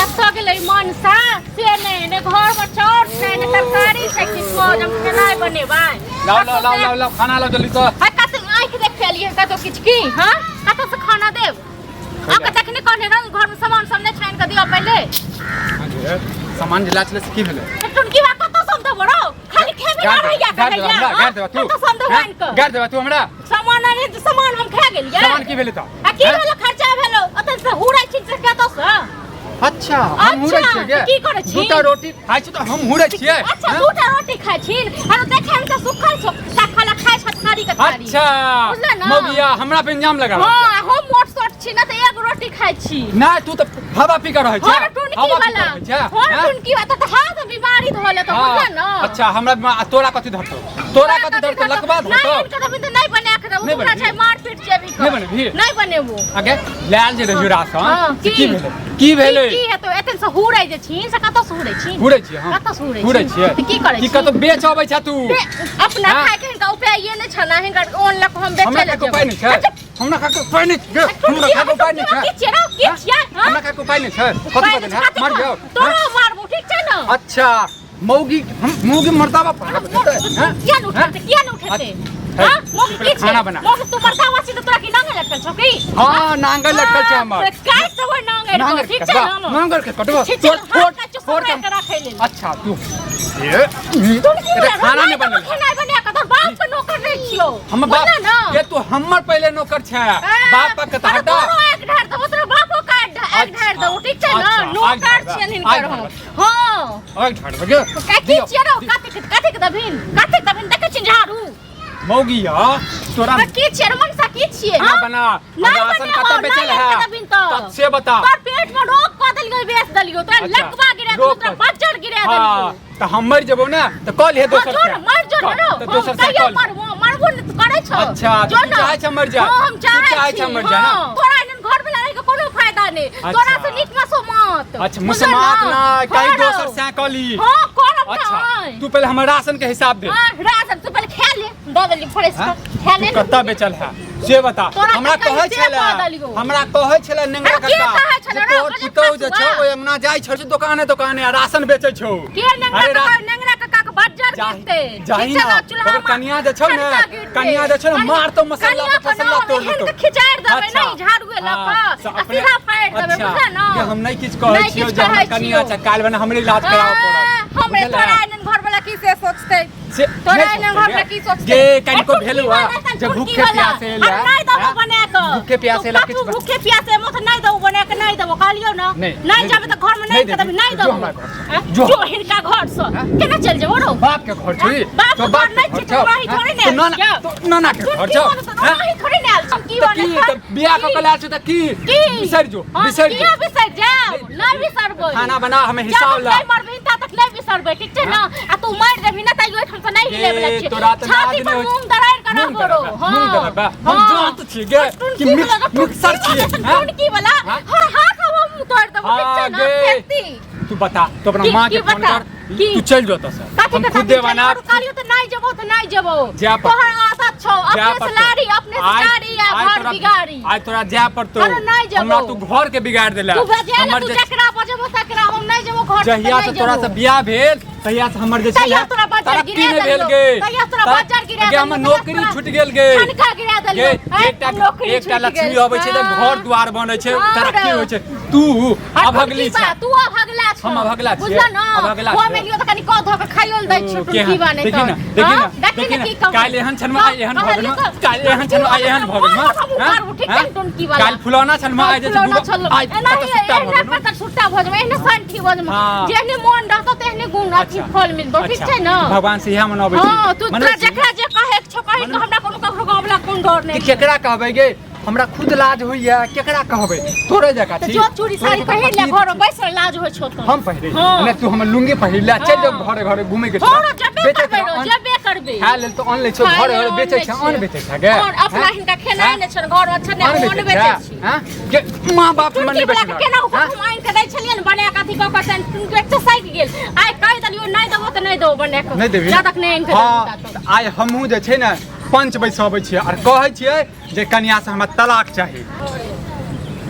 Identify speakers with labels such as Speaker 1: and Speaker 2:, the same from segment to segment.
Speaker 1: कतऽ गेलै मनसा से नहि ने घरमे चाउर छै ने तरकारी छै किछो जे हम खेनाइ बनेबै।
Speaker 2: लाओ लाओ लाओ लाओ लाओ, खाना लाओ जल्दी से।
Speaker 1: आ कतऽ आँखि देख के एलियै कतौ किछु की? हाँ, कतऽ से खाना देब? आ तखने कहने रहौं घरमे सामान सब नहि छानि कऽ दिअ पहिले।
Speaker 2: सामान जे ला छलै से की भेलै?
Speaker 1: टुनकी बा कतऽ से हम देबो रौ? खाली खेबे ना रहैया
Speaker 2: गारि देबा हमरा? गारि देबा तू?
Speaker 1: कतऽ से हम देबो आनि कऽ?
Speaker 2: गारि देबा तू हमरा?
Speaker 1: सामान आने तऽ सामान हम खा गेलियै।
Speaker 2: सामान की भेलै तऽ?
Speaker 1: आ की भेलो? खर्चा भेलो ओतऽ से हुरै छी से कतऽ से?
Speaker 2: अच्छा, हम हुरै
Speaker 1: अच्छा,
Speaker 2: छियै गे?
Speaker 1: तऽ की करै छी?
Speaker 2: दूटा रोटी खाइ छी तऽ हम हुरै छियै?
Speaker 1: अच्छा।
Speaker 2: हैं?
Speaker 1: दूटा रोटी खाइ छी आरो देखै मे तऽ सुखल छौ, साखल खाइ छ थारी के थारी।
Speaker 2: अच्छा।
Speaker 1: बुझले ना?
Speaker 2: मौगिया हमरा पे इंजाम लगा रहल
Speaker 1: हाँ, हम मोट सोट छी ना तऽ एगो रोटी खाइ छी।
Speaker 2: छै। नहि, तू तऽ हवा पी के रहै छै।
Speaker 1: हर टुनकी
Speaker 2: हवा पी के
Speaker 1: वाला
Speaker 2: रहै छै।
Speaker 1: हर
Speaker 2: हैं?
Speaker 1: टुनकी वाला तऽ हाथ बीमारी धऽ लेतौ।
Speaker 2: हाँ,
Speaker 1: बुझले ना?
Speaker 2: अच्छा, हमरा तोरा कथी धरतौ? तोरा कथी धरतौ? लकवा
Speaker 1: नहीं
Speaker 2: धरतौ?
Speaker 1: इनका तऽ नहीं बना के देबो।
Speaker 2: नहि
Speaker 1: तोरा
Speaker 2: बनेबही?
Speaker 1: छै मारपीट जेबी
Speaker 2: नहि बनेबही?
Speaker 1: नहीं बनेबो।
Speaker 2: आगे लायल जे रहियो राशन
Speaker 1: हाँ,
Speaker 2: से
Speaker 1: की?
Speaker 2: की भेलै? की भेलै?
Speaker 1: की हेतौ? एते से हुरै जे छी से कतऽ से हुरै छी?
Speaker 2: हुरै छियै हम।
Speaker 1: कतऽ से हुरै
Speaker 2: हुरै
Speaker 1: छी?
Speaker 2: छियै।
Speaker 1: तऽ की करै
Speaker 2: की
Speaker 1: छी?
Speaker 2: कतौ बेच अबै छै तू?
Speaker 1: अपना
Speaker 2: हाँ?
Speaker 1: खाय के हिनका उपाय नहि छ ना, हिनकर ओन लऽ कऽ हम बेचै
Speaker 2: हमरा
Speaker 1: लए
Speaker 2: खाय के उपाय
Speaker 1: जेबै।
Speaker 2: नहि छै। हमरा खाय के उपाय नहि छै। हमरा खाय के उपाय नहि छै।
Speaker 1: की छियै रौ? की
Speaker 2: हाँ?
Speaker 1: छियै? हाँ?
Speaker 2: हमरा खाय के उपाय नहि छै। कथी
Speaker 1: उपाय
Speaker 2: बजल
Speaker 1: नहि
Speaker 2: है?
Speaker 1: छै,
Speaker 2: मर जाओ।
Speaker 1: तोरो मारबो, ठीक छै ना?
Speaker 2: अच्छा मौगी, हम मौगी मर्दाबा पर हाथ उठेतै, हाँ?
Speaker 1: किया नहि उठेतै? किया नहि उठेतै?
Speaker 2: है,
Speaker 1: हाँ, मौगी की छै?
Speaker 2: खाना बना।
Speaker 1: मौगी तू मर्दाबा छी तऽ तोरा की नांगे लटकल छौ की?
Speaker 2: हाँ, नांगर लटकल छै हमर।
Speaker 1: काटि देबो नांगर के,
Speaker 2: नांगर
Speaker 1: ठीक छै
Speaker 2: कटबा,
Speaker 1: ना?
Speaker 2: नांगर के कटबा।
Speaker 1: ठीक छै,
Speaker 2: तोड़
Speaker 1: हाथ
Speaker 2: तोड़
Speaker 1: काटि
Speaker 2: तोड़
Speaker 1: के राखै लेल।
Speaker 2: अच्छा तू ए
Speaker 1: तू
Speaker 2: खाना नहि बनल।
Speaker 1: खेनाइ बना कऽ तोर बाप के नौकर नहि छियौ।
Speaker 2: हमर बाप
Speaker 1: बुझले ना?
Speaker 2: ये तू हमर पहिले नौकर छै। बाप के तऽ
Speaker 1: अरे
Speaker 2: हटा।
Speaker 1: तोरो एक ढार देबो, तोरा बापो के एक ढार देबो, ठीक छै ना?
Speaker 2: अच्छा, आग
Speaker 1: नौकर
Speaker 2: ढारबा,
Speaker 1: छियनि
Speaker 2: आग
Speaker 1: हिनकर हम।
Speaker 2: ढारबा।
Speaker 1: हाँ।
Speaker 2: आग ढारबा गे।
Speaker 1: कथी छियै रौ? कथी कथी के देबहिन? कथी के देबहिन? देखै छी झाड़ू।
Speaker 2: मौगिया तोरा
Speaker 1: तऽ की छियै रे मनसा, की छियै?
Speaker 2: खाना
Speaker 1: हाँ?
Speaker 2: बना।
Speaker 1: नहि
Speaker 2: राशन
Speaker 1: बनेबो,
Speaker 2: कतऽ
Speaker 1: नहि
Speaker 2: बेचल
Speaker 1: आनि
Speaker 2: है
Speaker 1: कऽ देबहिन तऽ।
Speaker 2: तब से बता।
Speaker 1: तोर पेट में रोग कऽ देलियौ, बेच देलियौ तोरा।
Speaker 2: अच्छा,
Speaker 1: लकवा गिरा देलियौ
Speaker 2: रोग
Speaker 1: तोरा,
Speaker 2: कऽ-
Speaker 1: बज्जर गिरा
Speaker 2: हाँ
Speaker 1: देलियौ।
Speaker 2: तऽ हम मरि जेबौ ने तऽ कऽ लिहे
Speaker 1: हाँ,
Speaker 2: दोसर
Speaker 1: जो
Speaker 2: से।
Speaker 1: ने मर जो ने रौ।
Speaker 2: तऽ
Speaker 1: हम
Speaker 2: दोसर से
Speaker 1: कहिया
Speaker 2: कऽ ले।
Speaker 1: मरबो मरबो ने तऽ करै छौ।
Speaker 2: अच्छा,
Speaker 1: जो
Speaker 2: तऽ तू
Speaker 1: ने।
Speaker 2: चाहै छै मरि जा।
Speaker 1: हाँ, हम
Speaker 2: तू
Speaker 1: चाहै
Speaker 2: चाहै छै
Speaker 1: छी,
Speaker 2: मरि जा ना?
Speaker 1: हाँ। तोरा एहन घर वाला रहि के कोनो फायदा नहि। तोरा से नीक मसोमात।
Speaker 2: अच्छा
Speaker 1: बुझल
Speaker 2: मुसमात
Speaker 1: ना?
Speaker 2: ना कहीं
Speaker 1: हाँ रौ।
Speaker 2: दोसर से कऽ ली।
Speaker 1: हाँ, करब
Speaker 2: अच्छा
Speaker 1: नहि।
Speaker 2: तू पहिले हमर राशन के हिसाब दे।
Speaker 1: हाँ, राशन तू पहिले खा ले, दऽ देली फ्रेश
Speaker 2: हाँ?
Speaker 1: कऽ खा ले।
Speaker 2: तू कतऽ बेचल है से बता।
Speaker 1: तोरा
Speaker 2: हमरा
Speaker 1: कतऽ
Speaker 2: कहै
Speaker 1: से
Speaker 2: छलै,
Speaker 1: कऽ देलियौ।
Speaker 2: हमरा कहै छलै नेंगरा
Speaker 1: अरे के
Speaker 2: कक्का
Speaker 1: कहै छलै
Speaker 2: जे
Speaker 1: रौ?
Speaker 2: तोहर
Speaker 1: गजब
Speaker 2: पुतोहु जे छौ
Speaker 1: खसुआ।
Speaker 2: ओहि अंगना जाइ छौ से दोकाने दोकाने आ राशन बेचै छौ।
Speaker 1: के नेंगरा
Speaker 2: अरे
Speaker 1: कक्का? नेंगरा कक्का के बज्जर गिरते।
Speaker 2: जाही
Speaker 1: ठीक छै
Speaker 2: ना,
Speaker 1: ना, चूल्हा
Speaker 2: ओकर
Speaker 1: में
Speaker 2: कनिया जे छौ ने,
Speaker 1: खर्चा गिरते।
Speaker 2: कनिया जे छौ ने, मारतौ मसाला
Speaker 1: कनिया
Speaker 2: के फसला
Speaker 1: के
Speaker 2: तोड़
Speaker 1: एहन
Speaker 2: देतौ।
Speaker 1: के खिचारि देबै
Speaker 2: अच्छा।
Speaker 1: नहि झाड़ुए लऽ
Speaker 2: हाँ,
Speaker 1: कऽ
Speaker 2: से
Speaker 1: आ
Speaker 2: अपने-
Speaker 1: सीधा फाड़ि देबै।
Speaker 2: अच्छा,
Speaker 1: बुझल ना?
Speaker 2: जे हम नहि किछु कहै
Speaker 1: नहि
Speaker 2: छियौ
Speaker 1: किछु
Speaker 2: जे हमर
Speaker 1: कहै
Speaker 2: कनिया
Speaker 1: छियौ।
Speaker 2: छै, काल्हि भने हमरे इलाज कराबऽ पड़त।
Speaker 1: हाँ, हमरे
Speaker 2: बुझल
Speaker 1: तोरा
Speaker 2: है?
Speaker 1: एहन घर वाला की से सोचतै?
Speaker 2: से
Speaker 1: तोरा
Speaker 2: नहि
Speaker 1: एहन घर वाला
Speaker 2: सोचतै
Speaker 1: की
Speaker 2: गे।
Speaker 1: सोचतै?
Speaker 2: गे कनिको
Speaker 1: ए,
Speaker 2: भेलौ
Speaker 1: टुनकी
Speaker 2: है
Speaker 1: वाला,
Speaker 2: जे
Speaker 1: टुनकी
Speaker 2: भूखे
Speaker 1: वाला।
Speaker 2: प्यासे एलै।
Speaker 1: हम नहि देबो
Speaker 2: हैं?
Speaker 1: बना कऽ।
Speaker 2: भूखे प्यासे
Speaker 1: तू
Speaker 2: एलै
Speaker 1: कतहु
Speaker 2: किछु
Speaker 1: भूखे प्यासे मत नहि देबो बना कऽ, नहि देबो कहलियौ ना।
Speaker 2: नहि,
Speaker 1: नहि
Speaker 2: नहि
Speaker 1: जेबै तऽ घर में
Speaker 2: नहि
Speaker 1: नहि देबी,
Speaker 2: देबी।
Speaker 1: नहि
Speaker 2: जो
Speaker 1: देबो।
Speaker 2: हमरा घर से।
Speaker 1: हैं?
Speaker 2: जो।
Speaker 1: जो हिनका घर से।
Speaker 2: हैं?
Speaker 1: केना चलि जेबो रौ?
Speaker 2: बाप के घर छै।
Speaker 1: बाप
Speaker 2: तो
Speaker 1: के
Speaker 2: बाप
Speaker 1: घर नहि
Speaker 2: के
Speaker 1: छै,
Speaker 2: घर छौ।
Speaker 1: तऽ वही
Speaker 2: हैं?
Speaker 1: थोड़े ने
Speaker 2: तो
Speaker 1: आयल
Speaker 2: नाना
Speaker 1: छियौ।
Speaker 2: तो नाना के घर
Speaker 1: टुनकी
Speaker 2: छौ।
Speaker 1: वाला तऽ
Speaker 2: हैं?
Speaker 1: वही थोड़े ने आयल छी, की
Speaker 2: तऽ
Speaker 1: वाला
Speaker 2: की
Speaker 1: छै?
Speaker 2: तऽ बियाह कऽ के लायल छौ तऽ की?
Speaker 1: की?
Speaker 2: बिसरि जो,
Speaker 1: हाँ,
Speaker 2: बिसरि जो।
Speaker 1: किया बिसरि जायब? नहि बिसरबै।
Speaker 2: खाना बना, हमें
Speaker 1: जब
Speaker 2: हिसाब
Speaker 1: तक
Speaker 2: ला।
Speaker 1: नहि मरबही ता तक नहि बिसरबै, ठीक छै ना? आ तू मरि जेबही ना तैयो एहिठाम से नहि हिले वला
Speaker 2: गे,
Speaker 1: छियै।
Speaker 2: तोरा तऽ
Speaker 1: छाती
Speaker 2: लाज
Speaker 1: पर
Speaker 2: नहि होइ।
Speaker 1: मूंग दरारि कऽ
Speaker 2: मूंग
Speaker 1: रहबो रौ।
Speaker 2: दरबा,
Speaker 1: हाँ।
Speaker 2: मूंग दरबा। हम
Speaker 1: हाँ।
Speaker 2: जानत छियै गे कि
Speaker 1: टुनकी वाला,
Speaker 2: मिक्सर छियै। हैं?
Speaker 1: टुनकी वाला,
Speaker 2: हाँ?
Speaker 1: हर हाथ हम मुँह तोड़ि देबो, ठीक
Speaker 2: हाँ
Speaker 1: छै ना?
Speaker 2: गे।
Speaker 1: फेकती।
Speaker 2: तू बता, तू अपना
Speaker 1: की-
Speaker 2: माँ के
Speaker 1: की
Speaker 2: फोन
Speaker 1: बता?
Speaker 2: कर।
Speaker 1: की?
Speaker 2: तू चल जो एतऽ से।
Speaker 1: कथी
Speaker 2: हम
Speaker 1: के
Speaker 2: खुदे
Speaker 1: कथी
Speaker 2: बना।
Speaker 1: चलि कहलियौ तऽ नहि जेबो तऽ नहि जेबो।
Speaker 2: जाय पड़तौ।
Speaker 1: तोहर आदत छौ
Speaker 2: जाय
Speaker 1: अपने से
Speaker 2: पड़तौ।
Speaker 1: लाड़ी, अपने से
Speaker 2: आइ-
Speaker 1: गाड़ी आ
Speaker 2: आइ
Speaker 1: घर
Speaker 2: तोरा-
Speaker 1: बिगाड़ी।
Speaker 2: आइ तोरा जाय पड़तौ।
Speaker 1: अरे नहि जेबौ।
Speaker 2: हमरा तू घर के बिगाड़ देला।
Speaker 1: तू बजे
Speaker 2: हमर
Speaker 1: तू
Speaker 2: जे
Speaker 1: जकरा बजेबो तकरा, हम नहि जेबो घर से।
Speaker 2: जहिया से तोरा से बियाह भेल तहिया से हमर जे छै
Speaker 1: तहिया
Speaker 2: ने,
Speaker 1: तोरा बज्जर
Speaker 2: तरक्की
Speaker 1: गिरा
Speaker 2: नहि भेल
Speaker 1: देलियौ।
Speaker 2: गे।
Speaker 1: तहिया तोरा बज्जर गिरा
Speaker 2: गे, हमर
Speaker 1: देलियौ,
Speaker 2: नौकरी
Speaker 1: तहिया
Speaker 2: छूटि गेल गे।
Speaker 1: ठनका गिरा
Speaker 2: गे
Speaker 1: देलियौ। हैं?
Speaker 2: एकटा
Speaker 1: नौकरी
Speaker 2: एकटा
Speaker 1: छूटि
Speaker 2: लक्ष्मी
Speaker 1: गेल।
Speaker 2: अबै छै तऽ
Speaker 1: हाँ।
Speaker 2: घर द्वार बनै छै,
Speaker 1: हाँ
Speaker 2: तरक्की
Speaker 1: रौ।
Speaker 2: होइ छै। तू
Speaker 1: आ
Speaker 2: अभगली
Speaker 1: टुनकी
Speaker 2: छै।
Speaker 1: बा, तू अभगला छौ।
Speaker 2: हम अभगला छियै,
Speaker 1: बुझल ना?
Speaker 2: अभगला
Speaker 1: हम
Speaker 2: छियै।
Speaker 1: एलियौ तऽ कनि कऽ धऽ कऽ खाइयो लए दै छियौ
Speaker 2: ओ,
Speaker 1: टुनकी
Speaker 2: केहन?
Speaker 1: बा नहि
Speaker 2: देखी
Speaker 1: तऽ।
Speaker 2: ना, देखी
Speaker 1: हाँ?
Speaker 2: ना,
Speaker 1: देखी
Speaker 2: देखी
Speaker 1: ने
Speaker 2: ना,
Speaker 1: की कहू।
Speaker 2: काल्हि एहन छन आइ एहन भऽ गेल, काल्हि एहन छन आइ एहन भऽ गेल।
Speaker 1: मारबू, ठीक छै ने टुनकी वाला?
Speaker 2: काल्हि फुलौना छन आइ जे छै
Speaker 1: फुलौना छल।
Speaker 2: आइ
Speaker 1: एनाही
Speaker 2: कतऽ सुट्टा भऽ
Speaker 1: एहने
Speaker 2: गेल।
Speaker 1: पर सुट्टा भऽ जेबै, एहने संठी भऽ जेबै।
Speaker 2: हाँ।
Speaker 1: जेहने मोन रहतौ तेहने गुण अथी
Speaker 2: अच्छा।
Speaker 1: फल मिलतौ, ठीक
Speaker 2: अच्छा,
Speaker 1: छै ना?
Speaker 2: भगवान से इएह मनबै छी।
Speaker 1: हाँ, तू
Speaker 2: मनबै
Speaker 1: तोरा
Speaker 2: छी?
Speaker 1: जकरा जे कहै के छौ कहि, हमरा कोनो ककरो गाँव वला कोनो डर नहि।
Speaker 2: कि केकरा कहबै गे? हमरा खुद लाज होइया, केकरा कहबै? तोरे जकाँ
Speaker 1: तऽ
Speaker 2: छी।
Speaker 1: जो चूड़ी
Speaker 2: तोरे
Speaker 1: साड़ी
Speaker 2: जकाँ
Speaker 1: पहिर ले,
Speaker 2: पति
Speaker 1: घर में
Speaker 2: छी।
Speaker 1: बैस रह, लाज होइ छौ तऽ।
Speaker 2: हम पहिरे
Speaker 1: हाँ।
Speaker 2: नहि, तू हमर लुंगी पहिर ले, चलि जाउ
Speaker 1: हाँ।
Speaker 2: घरे घरे घूमे के।
Speaker 1: हँ रौ, जेबे
Speaker 2: बेचैत
Speaker 1: करबै
Speaker 2: रह,
Speaker 1: रौ,
Speaker 2: अन्न-
Speaker 1: जेबे करबै।
Speaker 2: खाय लेल तऽ अन्न लै छौ,
Speaker 1: खाय
Speaker 2: घरे
Speaker 1: लेल
Speaker 2: घरे
Speaker 1: अन्न
Speaker 2: बेचै
Speaker 1: लै
Speaker 2: छै,
Speaker 1: छियै।
Speaker 2: अन्न बेचै छै गे।
Speaker 1: और अपना
Speaker 2: हैं?
Speaker 1: हिनका खेनाइ
Speaker 2: हैं?
Speaker 1: नहि छनि घर में छनि,
Speaker 2: अन्न
Speaker 1: अन्न
Speaker 2: बेचै
Speaker 1: बेचै
Speaker 2: छै
Speaker 1: छी।
Speaker 2: हैं? गे माँ बाप हमर
Speaker 1: टुनकी
Speaker 2: नहि
Speaker 1: वला के
Speaker 2: बेचलक
Speaker 1: केना
Speaker 2: हैं?
Speaker 1: हम आनि कऽ दै छलियै ने बना कऽ अथी कऽ कऽ, तहन टुनकी एक तऽ सटि गेल। आइ कहि देलियौ नहि देबो तऽ नहि देबो बना कऽ।
Speaker 2: नहि देबही?
Speaker 1: जा तक नहि आनि कऽ
Speaker 2: हाँ
Speaker 1: देबही ता तक।
Speaker 2: तऽ आइ हमहूँ जे छै ने पंच बैसाबै छियै आओर कहै छियै जे कनिया से हमरा तलाक चाही।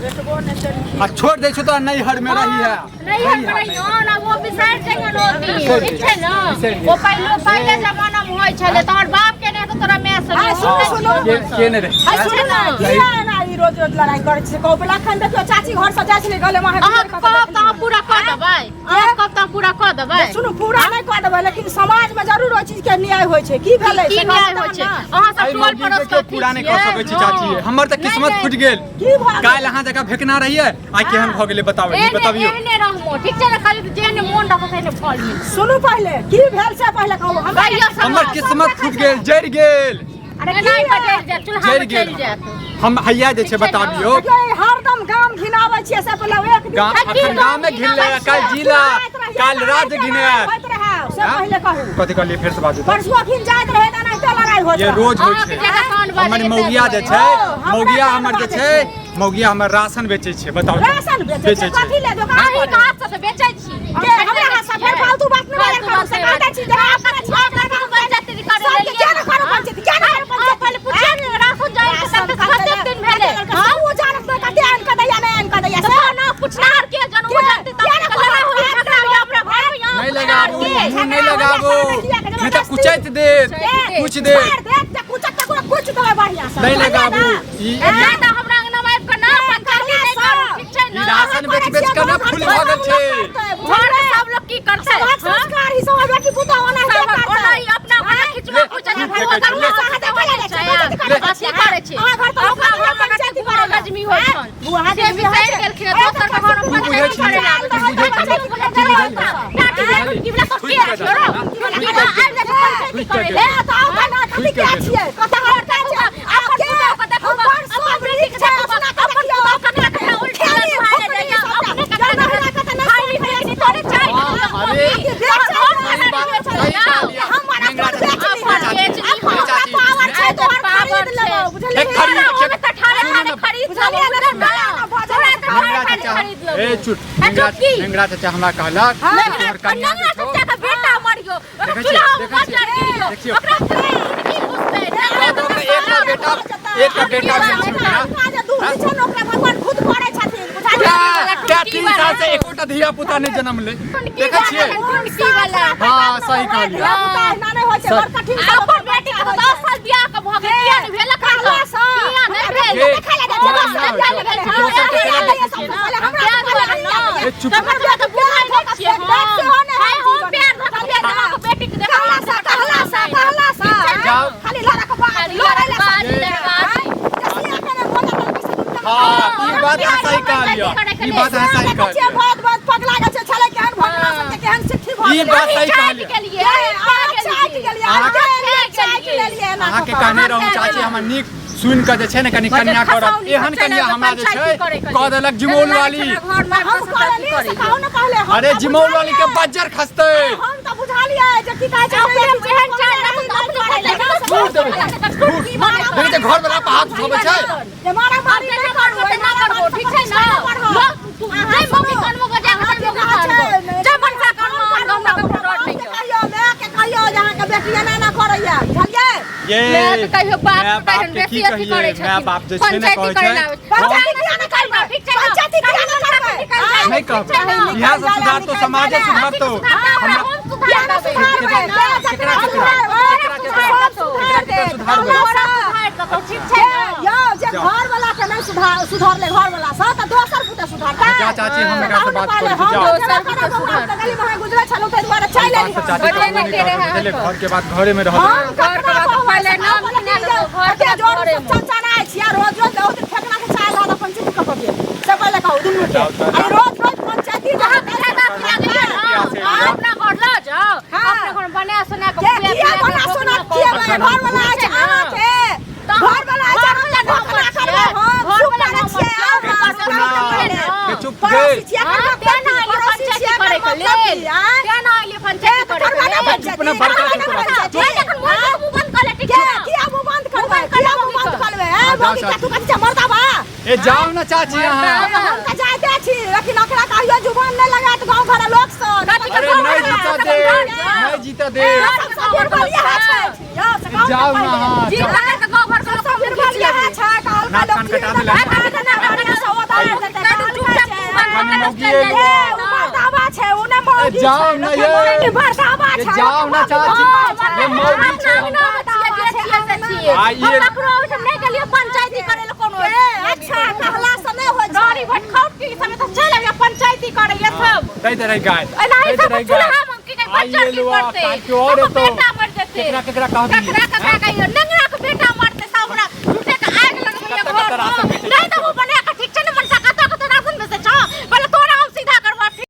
Speaker 3: भेटबो नहि केलखिन।
Speaker 2: आ छोड़ दै छौ तोरा नैहर में रही है।
Speaker 1: नहीं हम रही हो ना, वो बिसर जइहन ओ दिन,
Speaker 2: बिसरि
Speaker 1: ठीक छै ना?
Speaker 2: बिसरि
Speaker 1: ओ पहिले पहिले जमाना में होइ छलै, तोहर बाप के नहि तऽ तोरा माय से
Speaker 3: आइ सुनू, सुनू।
Speaker 2: के नहि रही?
Speaker 3: आइ सुनू ने, किया एना ई रोज रोज लड़ाई करै छी? कहू पहिले, अखन देखियौ चाची घर से जाइ छलै गले में।
Speaker 1: अहाँ कहब तऽ अहाँ पूरा कऽ देबै? अहाँ कहब तऽ पूरा कऽ देबै?
Speaker 3: सुनू, पूरा नहि कऽ देबै, लेकिन समाज में जरूर ओहि चीज के न्याय होइ छै। की भेलै
Speaker 1: की
Speaker 3: से
Speaker 1: न्याय
Speaker 3: कहू
Speaker 1: होइ छै?
Speaker 3: तहन ने।
Speaker 1: अहाँ सब
Speaker 2: एहि
Speaker 1: टोल
Speaker 2: मौगी
Speaker 1: पड़ोस
Speaker 2: के
Speaker 1: के
Speaker 2: केओ पूरा नहि कऽ सकै छै चाची। हमर तऽ
Speaker 1: नहि,
Speaker 2: किस्मत
Speaker 1: नहि।
Speaker 2: फूटि गेल।
Speaker 3: की भऽ गेल?
Speaker 2: काल्हि अहाँ जकाँ फेकना रहियै, आइ केहन भऽ गेलै बताउ,
Speaker 1: एहने
Speaker 2: बतबियौ।
Speaker 1: एहने रहमो, ठीक छै ने? खाली जेहने मोन रखो तेहने फल मिलत।
Speaker 3: सुनू, पहिले की भेल से पहिले कहू हमरा।
Speaker 1: कहियो सब
Speaker 2: हमर किस्मत फूटि गेल, जरि गेल।
Speaker 3: अरे
Speaker 1: एना
Speaker 3: की
Speaker 1: कऽ जरि जायत, चूल्हा
Speaker 2: जरि
Speaker 1: मे
Speaker 2: गेल।
Speaker 1: चलि जायत।
Speaker 2: हम हैया जे छै
Speaker 1: ठीक छै ने?
Speaker 2: बताबियौ।
Speaker 3: देखियौ, ई हरदम गाम घिनाबै छियै से पहिले एक दिन
Speaker 2: गाम
Speaker 1: की
Speaker 2: अखन गाम मे
Speaker 1: गाम
Speaker 2: घिनले,
Speaker 1: घिनाबै
Speaker 2: काल्हि
Speaker 1: छियै?
Speaker 2: जिला,
Speaker 3: जाइत रहियै,
Speaker 2: काल्हि राज्य
Speaker 3: लड़ाइ
Speaker 2: घिनायत।
Speaker 3: होइत रहै से।
Speaker 2: हाँ?
Speaker 3: पहिले कहू।
Speaker 2: कथी कहलियै? फेर से बाजू तऽ।
Speaker 3: परसू अखन जाइत रहै तऽ एनाहिते लड़ाइ होइत
Speaker 2: ये
Speaker 3: रहै।
Speaker 2: रोज होइ
Speaker 1: अहाँके
Speaker 2: छै।
Speaker 1: जगह कान बाजैए
Speaker 2: हमर
Speaker 1: ताहि
Speaker 2: मौगिया जे
Speaker 1: दुआरे।
Speaker 2: छै,
Speaker 3: ओ, हमरा
Speaker 2: मौगिया
Speaker 3: कान
Speaker 2: हमर जे
Speaker 3: बाजै
Speaker 2: छै, मौगिया हमर राशन बेचै छै, बताउ तऽ।
Speaker 3: राशन बेचै छै? कथी ले दोकान
Speaker 1: अहीं
Speaker 3: पर?
Speaker 1: के हाथ से तऽ बेचै छी।
Speaker 3: के हमरा हाथ से? फेर फालतू बात नहि बाजल करू, से कह दै छी जे अपना छी, अपना
Speaker 1: करू पंचायती करे
Speaker 3: सबके
Speaker 1: लेलियै।
Speaker 3: किया ने करू पंचायती? किया ने करू
Speaker 1: अहाँ
Speaker 3: पंचायती?
Speaker 1: पहिले पुछियौ ने, राशन जाइ के
Speaker 3: राशन
Speaker 1: कते
Speaker 3: कते
Speaker 1: कते दिन भेलै?
Speaker 3: हाँ? ओ जानत नहि कते आनि कऽ दैया, नहि आनि कऽ दैया
Speaker 1: तऽ
Speaker 3: से।
Speaker 1: ना पुछनार के जन ओ
Speaker 3: के?
Speaker 1: जानते तब
Speaker 3: किया ने
Speaker 1: लड़ाई होई,
Speaker 3: कहत?
Speaker 1: झगड़ा होई अपना घर में, यहाँ
Speaker 2: नहि
Speaker 1: पुछनार
Speaker 2: लगाबू,
Speaker 1: के?
Speaker 2: मुँह नहि लगाबू, नहि तऽ कुचैत देत,
Speaker 1: के?
Speaker 2: कुच देत।
Speaker 3: मार देत तऽ कुचत तऽ पूरा कुच देबै बढ़िआँ से।
Speaker 2: नहि
Speaker 3: बुझलियै
Speaker 2: लगाबू।
Speaker 3: ने?
Speaker 2: ई
Speaker 1: ज्यादा हमरा अंगना में आबि कऽ ना पंचायती नहि करू, ठीक छै
Speaker 2: ई
Speaker 1: ने?
Speaker 2: राशन बेच बेच कऽ ना फूल भऽ गेल छै।
Speaker 1: घर में सब लोग की करतै?
Speaker 3: सबहक
Speaker 1: हाँ?
Speaker 3: संस्कार ही सब बेटी पुतोह ओनाहिते
Speaker 1: सबहक
Speaker 3: करतै।
Speaker 1: ओना ही अपना घर खिचवा
Speaker 2: ले,
Speaker 1: खुचल
Speaker 2: ले,
Speaker 1: घर
Speaker 2: ले,
Speaker 1: में
Speaker 2: ले,
Speaker 1: अथी
Speaker 2: ले।
Speaker 1: करै छै।
Speaker 3: अहाँ घर पर
Speaker 1: अपना घर में
Speaker 3: पंचायती
Speaker 1: कते
Speaker 3: करै लए।
Speaker 1: गजमी होइ छन
Speaker 3: बुआ
Speaker 1: से
Speaker 3: के
Speaker 1: बिसरि गेलखिन हँ, दोसर के घर में
Speaker 2: तू बुझै
Speaker 1: पंचायती
Speaker 2: छी,
Speaker 1: करे लागल।
Speaker 2: तू बुझै छी, तू बुझै छी।
Speaker 1: की बला तो के छोड़ो
Speaker 2: खुद
Speaker 1: की
Speaker 2: कर
Speaker 1: आबि जाइ छै पंचायती
Speaker 2: खुद कर
Speaker 1: करे
Speaker 2: दे।
Speaker 1: ले।
Speaker 3: तऽ आउ तऽ ना, कथी के छियै? कतऽ घर के छियै?
Speaker 1: अपन पुतोह के देखू,
Speaker 3: हमर
Speaker 1: अपन
Speaker 3: सब
Speaker 1: बेटी
Speaker 3: नीक
Speaker 1: के
Speaker 3: छै,
Speaker 1: देखू,
Speaker 3: अपना के
Speaker 1: अपन
Speaker 3: देखियौ।
Speaker 1: पुतोह के ककरा उल्टी
Speaker 3: खेली,
Speaker 1: लग भाए जाइए, अपने ककरा
Speaker 3: जब महिला के तऽ नहि
Speaker 1: खाली बेटी तोरे चाय
Speaker 2: अरे,
Speaker 1: तोहर घर
Speaker 2: सही बात,
Speaker 1: में
Speaker 2: सही कहलियै।
Speaker 3: हमर
Speaker 2: नेंगरा
Speaker 3: अपन बेच
Speaker 2: चाची,
Speaker 3: ली।
Speaker 2: चाची,
Speaker 1: बेच ली।
Speaker 3: अपन
Speaker 2: चाची,
Speaker 3: पावर छै, तोहर
Speaker 1: पावर
Speaker 3: खरीद लेबौ,
Speaker 1: छै।
Speaker 3: बुझलियै?
Speaker 2: एक खरीद,
Speaker 1: ओमे तऽ ठाढ़े
Speaker 2: सुनू
Speaker 1: ठाढ़े
Speaker 2: ने।
Speaker 1: खरीद
Speaker 3: बुझलियै
Speaker 1: लेबौ,
Speaker 3: ने?
Speaker 1: बुझल
Speaker 3: ना,
Speaker 1: ना?
Speaker 3: ना, भऽ
Speaker 1: तोरा
Speaker 3: जायत।
Speaker 1: तऽ
Speaker 2: नेंगरा
Speaker 1: ठाढ़े ठाढ़े
Speaker 2: चाचा,
Speaker 1: खरीद लेबौ।
Speaker 2: ए चुप,
Speaker 1: आ
Speaker 2: नेंगरा
Speaker 1: चुप की?
Speaker 2: नेंगरा चाचा हमरा कहलक, तोहर कनिया
Speaker 1: नेंगरा
Speaker 2: जे छौ,
Speaker 1: चाचा के बेटा मरियो, ओकरा
Speaker 2: देखै छियै,
Speaker 1: चूल्हा में
Speaker 2: देखै छियै,
Speaker 1: बजर गिरियो,
Speaker 2: देखियौ।
Speaker 1: ओकरा की घुसतै? नेंगरा
Speaker 2: ओकरा
Speaker 1: चाचा
Speaker 2: एकटा बेटा, एकटा बेटा भेल छै ओकरा।
Speaker 3: हुनका जे दूध छै ने, ओकरा भगवान खुद करै छथिन, बुझलियै?
Speaker 2: क्या 3 साल से एकोटा धिया पुता नहि जनमलै, देखै छियै?
Speaker 1: टुनकी वाला।
Speaker 2: हाँ, सही कहलियै।
Speaker 3: धिया-पुता एहिना नहि होइ छै, बड़ कठिन से
Speaker 1: अपन बेटी के 10 साल बियाह के भऽ गेल, किया नहि भेल एखन तक? किया नहि भेल?
Speaker 2: के?
Speaker 3: देखै लए जाइ छै,
Speaker 2: तोरा
Speaker 3: दस
Speaker 2: नहि
Speaker 3: साल
Speaker 2: होइ छौ।
Speaker 3: बियाह भेलै।
Speaker 2: तू दोसर के केना देखै
Speaker 3: सब
Speaker 2: छियै?
Speaker 3: पहिले हमरा
Speaker 1: तें दुआरे ने।
Speaker 2: ए चुप।
Speaker 1: तकर बाद तऽ बुझै नहि छियै हम। हाय, हम प्यार धऽ कऽ बियाह देलहुँ, बेटी के देखा।
Speaker 3: कहला सा, कहला सा, कहला सा।
Speaker 2: जाओ।
Speaker 3: खाली लड़क बाज, लड़ै लए
Speaker 1: बाज,
Speaker 3: सब।
Speaker 1: बाज।
Speaker 3: जसिया कने भऽ जात पैसा दुनिया में।
Speaker 2: हाँ, ई बात अहाँ सही कहलियै, ई बात अहाँ सही
Speaker 3: देखै छियै,
Speaker 2: कहलियै।
Speaker 3: बहुत बहुत पगला गेल छै, छलै केहन भगना सबके केहन सिट्ठी भऽ
Speaker 2: ई
Speaker 3: गेलै।
Speaker 2: बात सही
Speaker 1: चाटि
Speaker 2: कहलियै।
Speaker 1: गेलियै,
Speaker 3: ए, अहाँ चाटि गेलियै, अहाँ चाटि लेलियै एना
Speaker 2: अहाँके
Speaker 3: कऽ कऽ।
Speaker 2: कहने रहूँ चाची, हमर नीक सुनि कऽ जे छै ने कनि कन्या करब, एहन कन्या हमरा जे छै कऽ देलक जिमौल वाली।
Speaker 3: हम कहलियै से कहू ने पहिले, हम
Speaker 2: अरे
Speaker 3: तऽ
Speaker 2: जिमौल वाली के
Speaker 3: बुझलियै।
Speaker 2: बज्जर खसतै।
Speaker 3: हम तऽ बुझलियै जे की कहै छै,
Speaker 1: अपने जेहन चाल रहत, अपने
Speaker 2: फूट देबै, फूट। देखै छै घर वाला पर हाथ उठबै छै।
Speaker 3: जे मारामारी
Speaker 1: नहि
Speaker 3: नहि
Speaker 1: करबो
Speaker 3: करू,
Speaker 1: तऽ नहि करबो, ठीक छै ने? लोक तू जै मौगी कानमे बजा कऽ तै मौगी कानबो। जै मनसा कानमे आनबो, हमरा ककरो डर नहि यऽ।
Speaker 3: कहियो माय के कहियो जे अहाँके बेटी एना एना करैया, बुझलियै?
Speaker 2: ये
Speaker 1: माय के कहियो, बाप
Speaker 2: माय
Speaker 1: के कहियो,
Speaker 2: के
Speaker 1: बेसी
Speaker 2: की
Speaker 1: अथी
Speaker 2: कहियै?
Speaker 1: करै छथिन।
Speaker 2: माय बाप जे छै ने
Speaker 1: पंचायती
Speaker 2: कहै
Speaker 1: करै
Speaker 2: छै,
Speaker 1: लए आबै छै।
Speaker 2: हम
Speaker 1: पंचायती किया नहि करबै? ठीक छै ने?
Speaker 3: पंचायती किया नहि करबै?
Speaker 1: निकलि जाइ,
Speaker 2: नहि
Speaker 1: ठीक छै
Speaker 2: कहबै।
Speaker 1: ने?
Speaker 2: इएह सब सुधारतौ, समाजे सुधारतौ।
Speaker 1: हमरा हम सुधार देबै।
Speaker 2: केकरा केकरा केकरा केकरा
Speaker 3: सुधार
Speaker 2: केकरा
Speaker 3: देत।
Speaker 2: सुधारबै?
Speaker 1: तोरा सुधार देतौ, ठीक छै ने?
Speaker 3: यौ, जे घर वाला के नहि सुधार सुधरले घर वाला सँ, तऽ दोसर पुते सुधरतै?
Speaker 2: जा चाची, हम एकरा से बात करै छी,
Speaker 3: हम
Speaker 2: जाओ।
Speaker 3: दोसर पुते सुधरतै। गली में गुजरै छलहुँ, ताहि दुआरे चलि
Speaker 2: बात
Speaker 3: एली
Speaker 2: से
Speaker 3: हम।
Speaker 2: चाची
Speaker 1: बजे
Speaker 2: कहबो
Speaker 1: नहि
Speaker 2: नहि
Speaker 1: के रहै
Speaker 2: करबै, बुझलियै?
Speaker 1: अहाँके।
Speaker 2: घर के बात घरे में रहत।
Speaker 3: हम
Speaker 1: घर के बात पहिले नाम गिना देबौ, घर के
Speaker 3: कते जोर
Speaker 1: घरे
Speaker 3: से
Speaker 1: मे।
Speaker 3: चनचनाइ छियै रोज रोज, बहुत ठेकना के चाय रहत अपन चित कऽ के से पहिले कहू दुनू के।
Speaker 2: जाओ तऽ।
Speaker 3: अरे रोज रोज पंचायती जे
Speaker 1: अहाँ ज्यादा खिला देलियै ने, अहाँ अपना घर लऽ जाउ,
Speaker 3: हाँ।
Speaker 1: अपना घर बना सोना कऽ
Speaker 3: के
Speaker 1: खुआ
Speaker 3: किया
Speaker 1: पिया कऽ
Speaker 3: बना सोना
Speaker 1: भोजना
Speaker 3: खिएबै?
Speaker 1: करू।
Speaker 3: घर वाला
Speaker 1: ठीक
Speaker 3: अछि
Speaker 1: छै ने?
Speaker 3: अहाँके
Speaker 1: तऽ
Speaker 3: घर वाला अछि,
Speaker 1: घर
Speaker 3: अहाँ
Speaker 1: वाला
Speaker 3: भोजना
Speaker 1: नम्बर
Speaker 3: करबै,
Speaker 1: छियै।
Speaker 3: हम
Speaker 1: घर
Speaker 3: चुप
Speaker 1: वाला
Speaker 3: करै
Speaker 1: नम्बर
Speaker 3: छियै,
Speaker 1: छियै।
Speaker 3: अहाँ
Speaker 1: घर
Speaker 3: सुनाउ
Speaker 1: वाला
Speaker 3: तऽ पहिले।
Speaker 2: के चुप
Speaker 3: पड़ोसी
Speaker 2: गे।
Speaker 3: छियै,
Speaker 1: हाँ,
Speaker 3: एकर
Speaker 1: तें
Speaker 3: मतलब
Speaker 1: ने
Speaker 3: की?
Speaker 1: आइए
Speaker 3: पड़ोसी
Speaker 1: पंचायती
Speaker 3: छियै, एकर
Speaker 1: करैके
Speaker 3: मतलब
Speaker 1: लेल।
Speaker 3: की, आँय?
Speaker 1: तें ने आइए पंचायती
Speaker 3: के
Speaker 1: करैके
Speaker 3: करबै ने
Speaker 1: लेल।
Speaker 3: पंचायती?
Speaker 2: चुप ने, बड़का
Speaker 3: करबै ने
Speaker 2: चुप रह।
Speaker 3: पंचायती?
Speaker 1: नहीं, जखन मोन के मुँह बंद कऽ ले, ठीक
Speaker 3: के
Speaker 1: छै ने?
Speaker 3: किया मुँह बंद करबै? किया मुँह बंद करबै? ऐ
Speaker 2: जाओ
Speaker 3: मौगी
Speaker 2: चाची।
Speaker 3: के तू कथी छै, मर्दाबा?
Speaker 2: ए जाओ ना चाची अहाँ।
Speaker 3: हम तऽ जाइते छी, लेकिन ओकरा कहियो जुबान नहि लगायत गाँव घर लोक सँ।
Speaker 1: कथी के
Speaker 2: अरे
Speaker 1: गाँव
Speaker 2: नहीं
Speaker 1: घर
Speaker 2: जीता
Speaker 1: के
Speaker 2: दे,
Speaker 1: घर जाओ।
Speaker 2: नहीं जीता दे।
Speaker 3: सब सब बिरबलिया छै यौ, से कहू ने
Speaker 2: जाओ ना
Speaker 3: पहिले।
Speaker 2: अहाँ,
Speaker 1: जी
Speaker 2: जाओ।
Speaker 1: पकड़ के गाँव घर के लोक
Speaker 3: सब
Speaker 1: मुँह घीच
Speaker 3: बिरबलिया
Speaker 1: लेबै।
Speaker 3: छै, कहलका
Speaker 2: नाक
Speaker 3: लोक
Speaker 2: कान कटा देलक।
Speaker 3: बढ़िआँ से ओतऽ मौगी
Speaker 2: जाओ
Speaker 3: छै,
Speaker 2: ना
Speaker 3: लोकके
Speaker 2: ये।
Speaker 3: मौगी बरसावा
Speaker 2: ये
Speaker 3: छै,
Speaker 2: जाओ ना
Speaker 3: लोकके
Speaker 2: चाची।
Speaker 3: मौगी
Speaker 2: ये मौगी छै।
Speaker 1: हम
Speaker 2: आ ये
Speaker 1: ककरो ओहिठाम नहि गेलियै पंचायती करै लए कोनो
Speaker 3: ए, अच्छा कहला से नहि होइ छै
Speaker 1: गाड़ी भटखौट के समय तऽ चलि आबियै पंचायती करैया सब
Speaker 2: दैत रही गाय
Speaker 1: एनाही
Speaker 2: दैत
Speaker 1: सब
Speaker 2: रही
Speaker 1: चूल्हा
Speaker 2: गाय
Speaker 1: मे की कहै
Speaker 2: आइए
Speaker 1: बच्चा की
Speaker 2: लुआ,
Speaker 1: करतै
Speaker 2: काल्हि और
Speaker 1: ओकर
Speaker 2: एतौ।
Speaker 1: बेटा मरि जेतै
Speaker 2: केकरा केकरा कहबी
Speaker 1: ककरा ककरा कहियो नहि।